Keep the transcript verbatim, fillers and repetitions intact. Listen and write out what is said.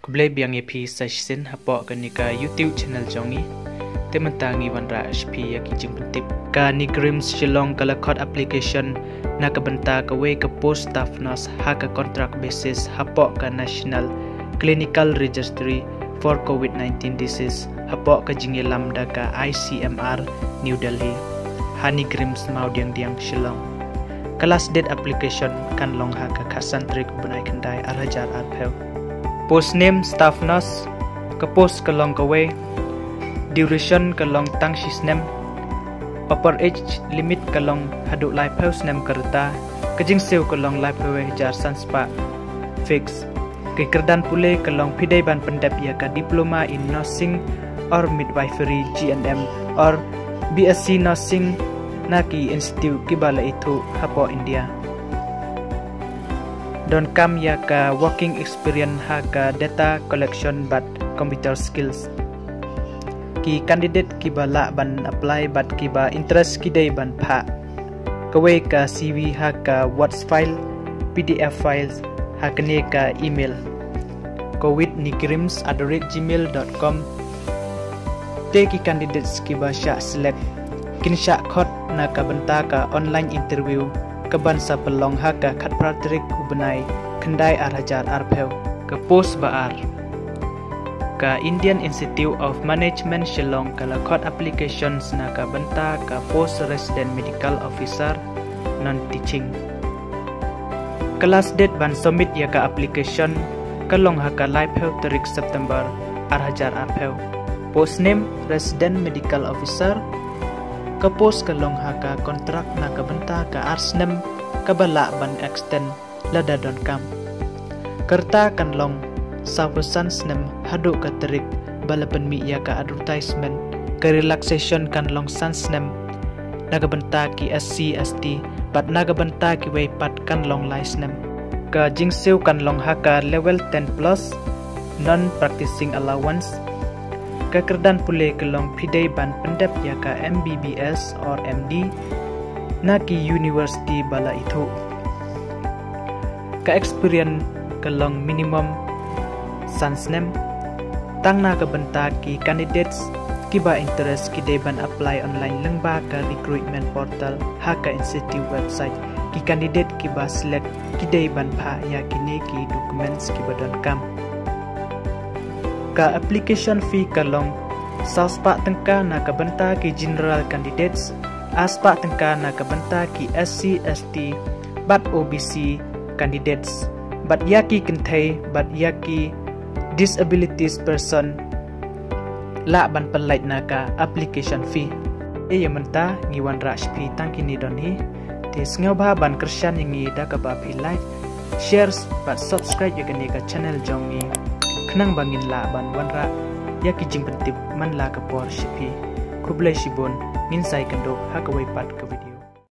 Khublei biang ïa phi sa shisien hapoh kane ka YouTube channel jong ngi. Te mynta ngi wanrah sha phi ïa ki jingpyntip. Ka NEIGRIHMS Shillong ka la khot application na ka bynta kawei ka post staff nurse ha ka contract basis hapoh ka National Clinical Registry for COVID nineteen Disease hapoh ka jingïalam da ka I C M R New Delhi ha NEIGRIHMS Mawdiangdiang Shillong. Ka last date application kan long ha ka khatsan tarik u bnai khyndai ar hajar arphew. Post name staff nurse, ka post ka long kawei, duration ka long tang shi snem, upper age limit ka long haduh laiphew snem ka rta, ka jingsiew ka long laiphew wei hajar san spah fix. Ki kyrdan pule ka long phi dei ban pyndep ïa ka diploma in nursing or midwifery, G N M, or B S C nursing na ki institute kiba la ithuh hapoh India. Donkam ïa ka working experience ha ka data collection bad computer skills. Ki candidate kiba lah ban apply bad kiba interest ki dei ban phah kawei ka C V ha ka Word file, P D F files ha kane ka email, covid neigrims at the rate gmail dot com. Te ki candidates kiba shah select kin shah khot na ka bynta ka online interview kaban sa pynlong ha ka khatphra tarik u bnai khyndai ar hajar arphew. Ka post ba ar. Ka Indian Institute of Management Shillong ka la khot applications na ka bynta ka post resident medical officer non teaching. Ka last date ban submit ïa ka application ka long ha ka laiphew tarik September ar hajar arphew. Post name resident medical officer. Ka post ka long ha ka contract na ka bynta ka ar snem kaba lah ban extend lada donkam. Ka rta kan long sawphew san snem haduh ka tarik ba la pynmih ïa ka advertisement. Ka relaxation kan long san snem na ka bynta ki S C S T bad na ka bynta kiwei pat kan long lai snem. Ka jingsiew kan long ha ka level ten plus, non practicing allowance. Ka kyrdan pule ka long phi dei ban pyndep ïa ka M B B S or M D na ki university ba la ithuh. Ka experience ka long minimum san snem. Tang na ka bynta ki candidates kiba interest ki dei ban apply online lyngba ka recruitment portal ha ka institute website. Ki candidate kiba select ki dei ban phah ïa kine ki documents kiba donkam. Ka application fee ka long saw spah tyngka na ka bynta ki general candidates, ar spah tyngka na ka bynta ki S C, S T bad O B C candidates, bad ïa ki kynthei bad ïa ki disabilities person lah ban pynlait na ka application fee. Ïa mynta ngi wanrah sha phi tang kine don hi. Te sngewbha ban kyrshan ïa ngi da kaba phi like, share bad subscribe ïa kane ka channel jong ngi khnang ba ngin lah ban wanrah ïa ki jingpyntip man la ka por sha phi. Khublei shibun, ngin sa ïakynduh ha kawei pat ka